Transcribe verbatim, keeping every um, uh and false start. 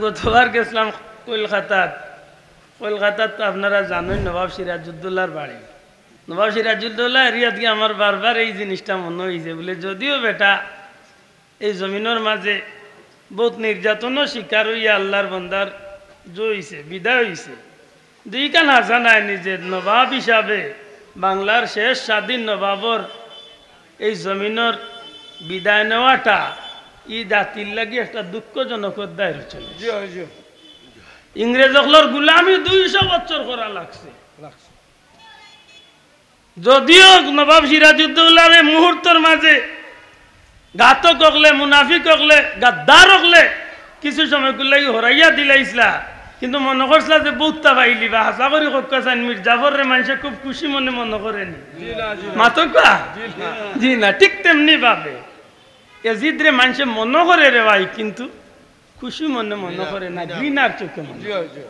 গতবার গেছিলাম কলকাতাত। কলকাতাত তো আপনারা জানইন নবাব সিরাজউদ্দৌলার বাড়ি। নবাব সিরাজউদ্দৌলা এরিয়াত গিয়া আমার বারবার এই জিনিসটা মনো অইছে, বুলে যদিও বেটা এই জমিনর মাঝে বউত নির্যাতনর শিকার অইয়া আল্লার বন্দার জয় অইছে, বিদায় অইছে, কিন্তু ইখান হাছা নায়নি যে নবাব হিসাবে বাংলার শেষ স্বাধীন নবাবর এই জমিনর বিদায় নেওয়াটা ই জাতির লাগি একটা দুঃখজনক অধ্যায় রচনা। জি, জি। ইংরেজ অকলর গুলামি দুইশো বছর করা লাগছে। লাগছে। যদিও নবাব সিরাজউদ্দৌলার এই মুহূর্তর মাঝে ঘাতক অকলে, মুনাফিক অকলে, গাদ্দার অকলে কিছু সময় কুল্লাই হরাইয়া দিলাইছলা, কিন্তু মনো করছলা যে বউততা পাইলিবা। হাছা করি কউক্কা চাইন, মীর জাফররে মানষে খুব খুশি মনে মনো করেনি। জি না, জি না। মাতউক্কা? জি না। জি না, ঠিক তেমনি ভাবে এজিদরে মানষে মনো করে রে ভাই, কিন্তু খুশি মনে মনো করে না, ঘৃণার চোখে মনো। জি, জি।